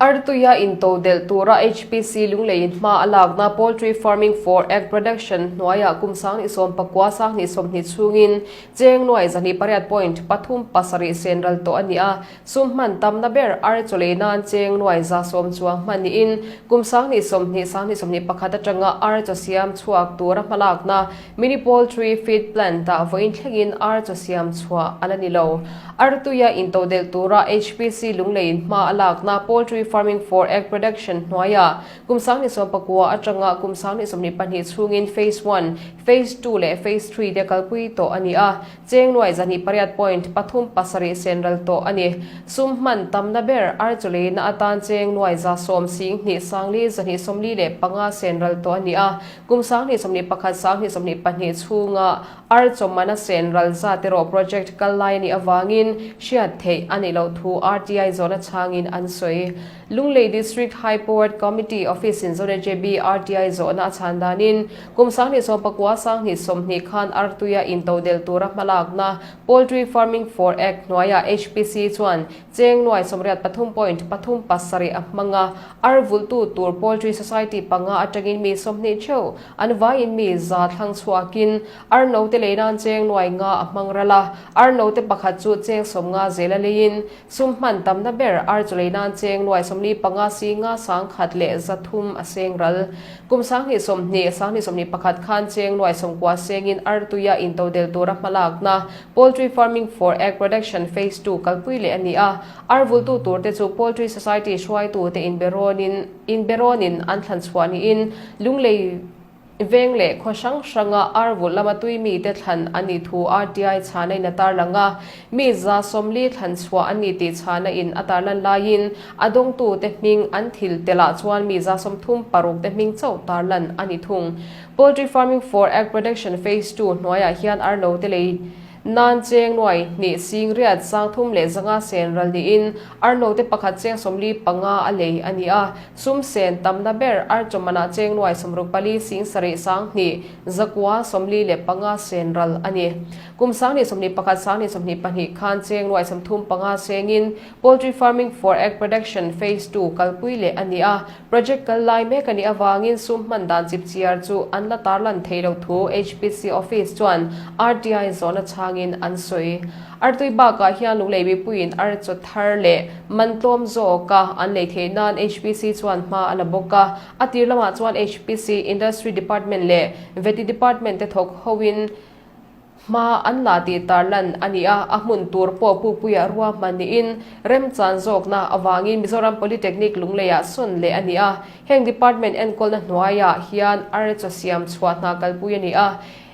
Artuia intodelh tura HPC Lungleiin hma a lakna Poultry Farming for Egg Production hnuaiah kum 19 20 20 chhungin cheng nuai 28 point 3 7 sen ral tawh a ni a. Sum hman tamna ber ar chawlei nan cheng nuai 110 chuang hman niin kum 20 20 21 atanga ar chaw siam chhuak tura hmalakna Mini Poultry Feed Plant ah vawiin thlengin ar chaw siam chhuah a la ni lo. Artuia intodelh tura HPC Lungleiin hma a lakna Poultry Farming for Egg Production hnuaiah kum 2019 atanga kum 2022 chhungin Phase One, Phase Two leh Phase Three te kalpui tawh a ni a. Cheng nuai 28 point 3 7 sen ral tawh a ni. Sum hman tamna ber ar chaw leina atan cheng nuai 110 sing hnih sangli 245 sen ral tawh a ni a. Kum 2021 2022 chhunga ar chawmana sen ral zat erawh project kal lai a nih avangin hriat theih a nih loh thu RTI zawhna chhangin an sawi. Lunglei District High Powered Committee Office in Zone JB RTI zawhna a chhan danin kum 2019 2020 khan artuia intodelh tura hmalakna Poultry Farming for Egg hnuaiah HPC chuan Cheng nuai 83 point 3 7 a hmang a, ar vulhtu tur Poultry Society panga atangin mi 20 theuh an vaiin mi za thlang chhuakin ar note lei nan cheng nuai nga a hmang ral a, ar note pakhat chu cheng 50 zela leiin sum hman tamna ber ar chu lei nan cheng nuai 45 si nga 100 leh 300 a seng ral. Kum 2020 2021 khan cheng nuai 90 sengin ar tuia intodelh tura hmalakna Poultry Farming for Egg Production Phase Two kalpui leh a ni a, ar vultu turte chu Poultry Society hruaitute inberawnin inberawnin an thlan chhuah niin Lunglei veng leh khaw hrang hranga ar vulh lama tui mite thlan a nih thu RTI chhana in a tarlang a, mi 140 thlan chhuah a ni tih chhana in a tarlan laiin a dawngtute hming an thil telah chuan mi 36 te hming chauh tarlan a ni thung. Poultry Farming for Egg Production Phase Two hnuaiah hian ar note lei nan cheng nuai hnih sing riat 300 leh 500 sen ral niin ar note pakhat cheng 45 a lei a ni a. Sum sen tamna ber ar chawmanah cheng nuai 64 sing 7 1 2 945 sen ral a ni. Kum 2021 2022 khan cheng nuai 35 sengin Poultry Farming for Egg Production Phase Two kalpui leh a ni a. Project kal lai mek a nih avangin sum hman dan chip chiar chu an la tarlan thei lo thu HPC office chuan RTI zawhna chhangin an sawi. Artui bakah hian Lunglei mipuiin ar chaw thar leh man tlawm zawka an lei theih nan HPC chuan hma a la bawk a. A tir lamah chuan HPC Industry Department leh Vety Department te thawk hoin Hma an la tih tarlan a ni a, a hmun tur pawh Pupuia ruahman niin remchan zawkna avangin Mizoram Polytechnic Lungleiah sawn leh a ni a. Heng department enkawlna hnuaiah hian ar chaw siam chhuah hna kalpui a ni a,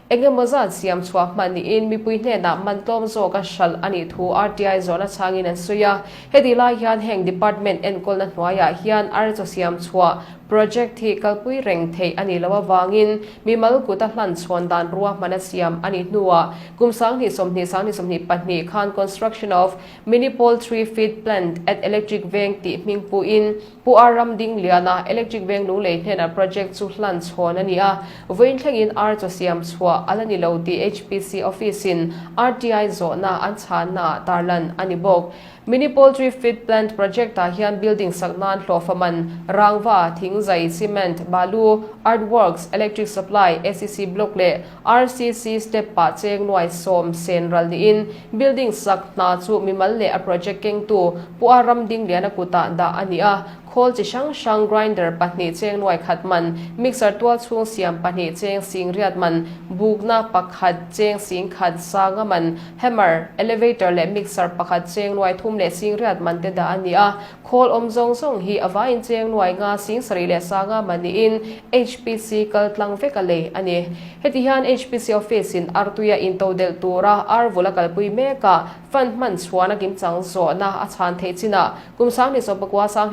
eng emaw zat siam chhuah hman niin mipui hnenah man tlawm zawka hralh a nih thu RTI zawhna chhangin an sawi a. Heti lai hian heng department enkawlna hnuaiah hian ar chaw siam chhuah Project hi kalpui reng theih a nih loh avangin mimal kuta hlan chhawn dan ruahman a siam a nih hnuah kum 2020 2022 khan Construction of Mini Poultry Feed Plant at Electric Veng tih hming puhin Pu R Ramdingliana Electric Veng Lunglei hnenah project chu hlan chhawn a ni a, vawiin thlengin ar chaw siam chhuah a la ni lo tih HPC Office-in RTI zawhna an chhannaah tarlan a ni bawk. Mini Poultry Feed Plant Project-ah hian building sak nan hlawhfa man, rangva, thingzai, cement, balu, earthworks, electric supply, ACC block leh RCC step pah cheng nuai 10 sen ral niin building sak hna chu mimal leh a project kengtu Pu A Ramdingliana kutah dah a ni a. Khawl chi hrang hrang grinder pahnih cheng nuai khat man, mixer tual chhung siam pahnih cheng sing riat man, bukna pakhat cheng sing khat sanga man, hammer, elevator leh mixer pakhat cheng nuai thum leh sing riat man te dah a ni a. Khawl awm zawng zawng hi a vaiin cheng nuai nga sing sarih leh sanga man niin HPC kal tlang vek a lei a ni. Heti hian HPC office in artuia intodelh tura ar vul a kalpui mek a, fund hman chhuan a kimchang zawhna a chhan theih chinah Kum 2019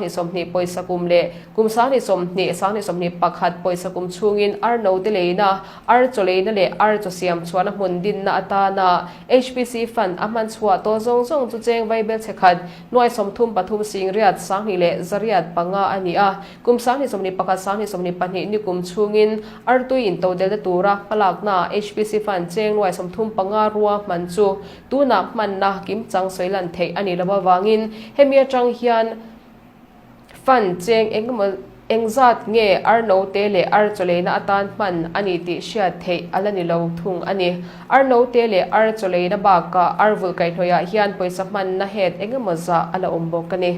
20 20. pawisa kum leh kum 2020, 2021 pawisa kum chhungin ar note leina, ar chaw leina leh ar chaw siam chhuahna hmun dinna atana HPC fund a hman chhuah tawh zawng zawng chu cheng vaibel chhe khat nuai 30 pathum singriat 20 leh 105 a ni a. Kum 2021, 2022 ni kum chhungin artui intodelna tura hmalakna HPC fund cheng nuai 35 rua hman chu tunah hmanna kimchang sawi lan theih a nih loh avangin hemi atang hian fund cheng engemaw engzat nge ar note leh ar chawleina atan hman a ni tih hriat theih a la ni lo thung a ni. Ar note leh ar chawleina bakah ar vulh kaihhnawihah hian pawisa hmanna het engemaw zah a la awm bawk a ni.